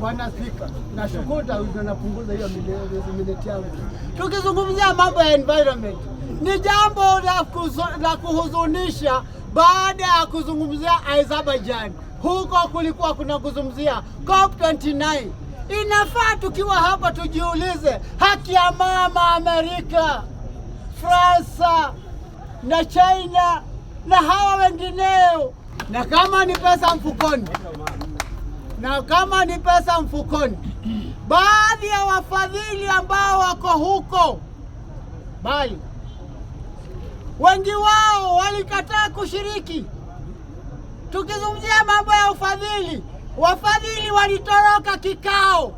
Bwana Spika, nashukuru napunguza hiyo minute yangu. Tukizungumzia mambo ya environment, ni jambo la kuhuzunisha. Baada ya kuzungumzia Azerbaijan, huko kulikuwa kuna kuzungumzia COP 29. Inafaa tukiwa hapa tujiulize, haki ya mama Amerika, Fransa na China na hawa wengineo, na kama ni pesa mfukoni na kama ni pesa mfukoni, baadhi ya wafadhili ambao wako huko bali wengi wao walikataa kushiriki. Tukizungumzia mambo ya ufadhili, wafadhili walitoroka kikao,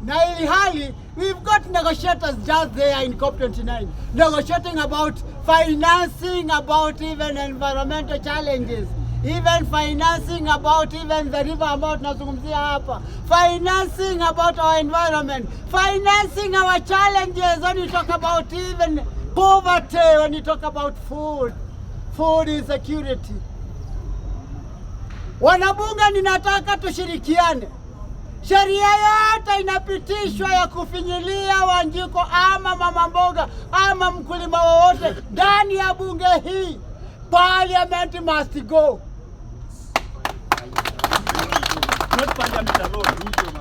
na ili hali we've got negotiators just there in COP29 negotiating about financing, about even environmental challenges, even financing about even the river ambayo tunazungumzia hapa, financing about our environment, financing our challenges when you talk about even poverty, when you talk about food insecurity. Wanabunge, ninataka tushirikiane. Sheria yote inapitishwa ya kufinyilia Wanjiku ama mama mboga ama mkulima wowote ndani ya bunge hii, parliament must go. Not parliament alone.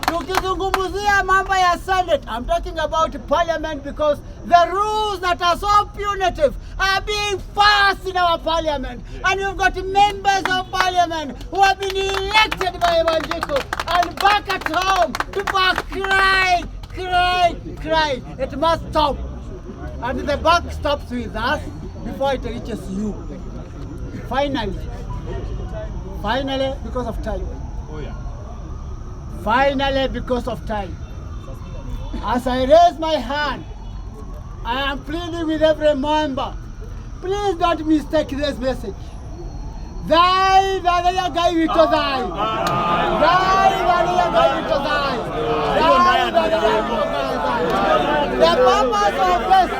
Tukizungumzia mambo ya Senate, I'm talking about parliament because the rules that are so punitive are being passed in our parliament. And we've got members of parliament who have been elected by Wanjiku and back at home, people are crying, crying, crying. It must stop. And the buck stops with us before it reaches you. Finally, finally, because of time. Oh yeah. Finally, because of time. As I raise my hand, I am pleading with every member. Please don't mistake this message. Thai, thai, gai wito thai. Thai, thai, gai wito thai. Thai, thai, gai wito thai. The purpose of this,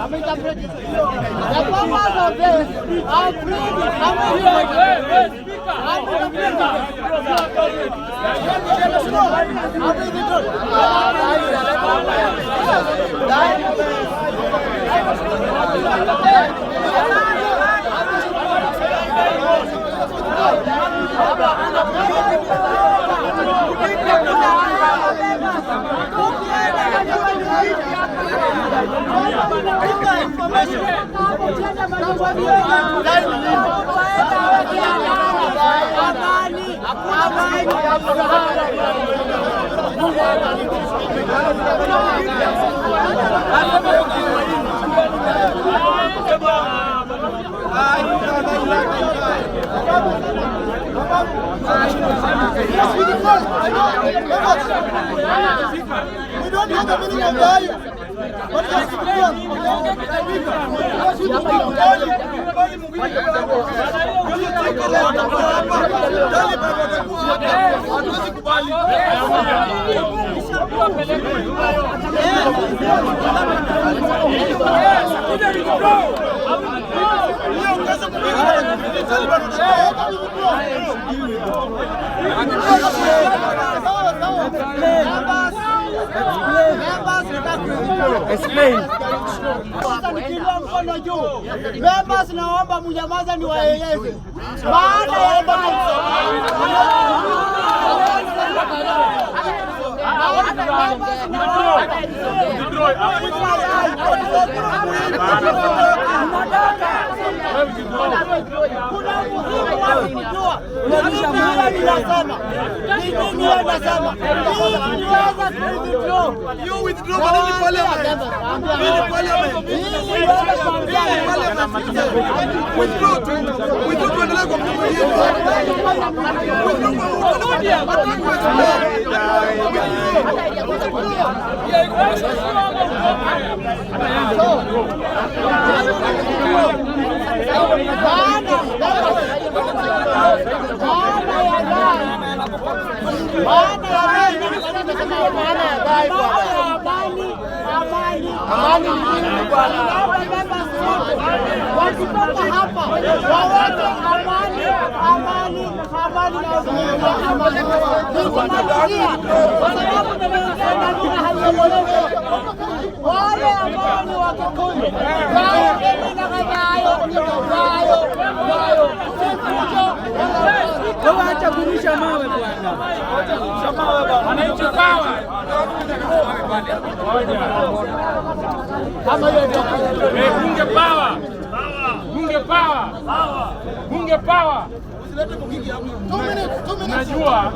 I'm interpreting. The purpose of this, I'm pleading. I'm interpreting. I'm interpreting. I'm interpreting. Amani, amani. Yes, we did not. We don't know the meaning of life. But yes, we did not. Yes, we did not. Hatuwezi kubali. Hiyo kazi kupiga na Taliban watakuwa. Members, Explain. Sasa nikiinua mkono juu, members, naomba mnyamaze niwaeleze maana ya dai. Kuna umuhimu wa kujua ni nini hiyo ninasema, ni nini hiyo nasema, ili niweze kuwithdraw. You withdraw but in parliament. In parliament. Ili niweze kuambia In parliament. Withdraw tu. Withdraw tuendelee kwa mfumo yetu. Withdraw kwa hataki kuexplain. Maana ya dai, maana ya amani, amani, amani ni nini bwana? Wakitoka hapa waweke amani, amani, amani na amani. Nikimalizia, kwa sababu nimeongea na lugha haieleweki, wale ambao ni Wakikuyu, thayũ ĩminaga thayũ, thayũ, thayũ, si fujo wala Wewe acha kurusha mawe bwana. Wananchi power. Kama hiyo ndio Eh, bunge power. Bunge power. Bunge power. 2 minutes, 2 minutes. Najua.